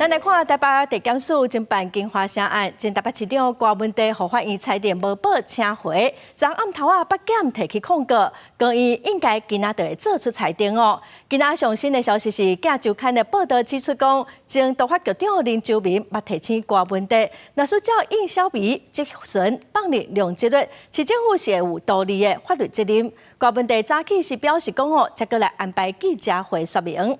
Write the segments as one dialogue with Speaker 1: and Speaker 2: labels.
Speaker 1: 咱來看台北地檢署偵辦京華城案，前台北市長郭文帝予法院裁定無報請回，昨暗頭仔北檢提起控告，講伊應該今仔就會做出裁定哦。今仔上新的消息是，鏡週刊的報道指出講，前都發局長林洲民捌提醒郭文帝，若是照應曉薇質詢放任容積率，市政府是會有獨立的法律責任。郭文帝早起是表示講哦，才閣來安排記者會說明。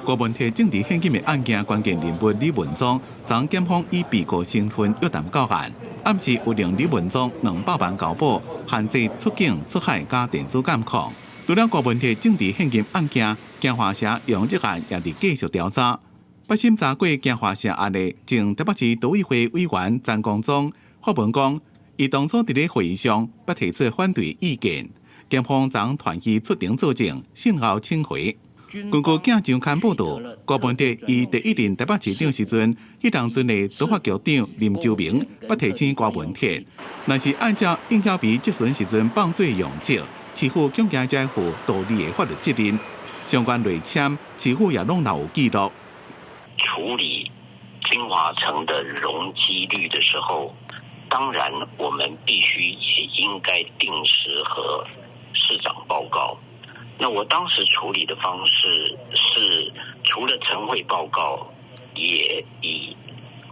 Speaker 2: 郭文悌政治獻金的案件關鍵人物李文宗，昨檢方以被告身份約談到案，暗時有令李文宗200萬交保，限制出境出海佮電子監控。除了郭文悌政治獻金案件，京華城楊哲案也佇繼續調查。捌審查過京華城案的前台北市都議會委員詹光宗發文講，伊當初佇咧會議上捌提出反對意見，檢方昨傳伊出庭作證，訊後請回。根據《鏡週刊》報道，郭文悌伊第一任台北市長時陣，彼當陣的都發局長林洲民捌提醒郭文悌，若是按照應曉薇質詢時陣放做容積，市府恐驚才負獨立的法律責任。相關內簽，市府也攏留有記錄。
Speaker 3: 處理京華城的容積率的時候，當然我們必須也應該定時和市長報告。那我當時處理的方式是，除了晨會報告，也以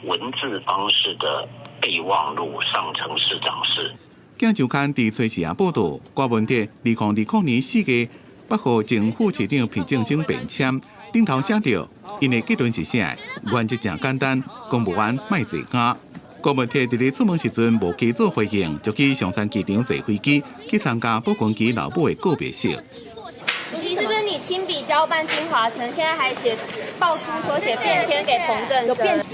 Speaker 3: 文字方式的備忘錄上呈市長室。
Speaker 2: 鏡週刊佇初時也報道，郭文悌2020年4月，捌予前副市長皮正生便簽，頂頭寫著，𪜶的結論是啥？原則誠簡單，公務員莫坐監。郭文悌佇咧出門時陣無加做回應，就去松山機場坐飛機去參加寶君基老母的告別式。
Speaker 4: 主席，是不是你親筆交辦京華城？現在還寫爆出說寫便簽給彭振聲。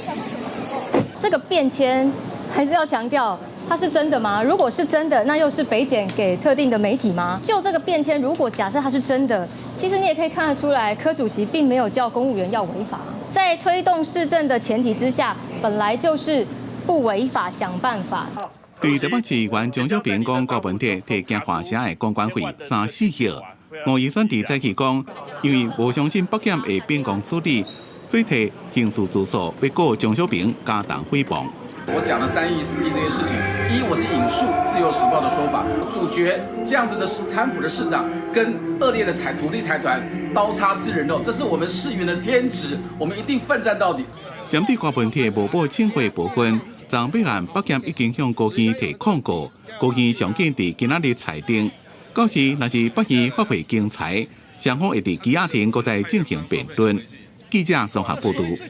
Speaker 5: 這個便簽還是要強調，它是真的嗎？如果是真的，那又是北檢給特定的媒體嗎？就這個便簽，如果假設它是真的，其實你也可以看得出來，柯主席並沒有叫公務員要違法。在推動市政的前提之下，本來就是不違法想辦法。
Speaker 2: 對台北市議員鍾小平講，郭文悌提京華城的公關費三四億。吳怡萱佇早起講，因為無相信北檢會秉公處理，所以提刑事自訴欲告鍾小平加重誹謗。
Speaker 6: 我講了3億4億這些事情，一我是引述《自由時報》的說法，阻絕這樣子的貪腐的市長跟惡劣的財土地財團刀叉吃人肉，這是我們市議員的天職，我們一定奮戰到底。
Speaker 2: 針對郭文悌無報請回部分，昨尾案北檢已經向高院提控告，高院上緊佇今仔日裁定。到時若是北院發回精裁，雙方會佇羈押庭閣再進行辯論。記者綜合報道。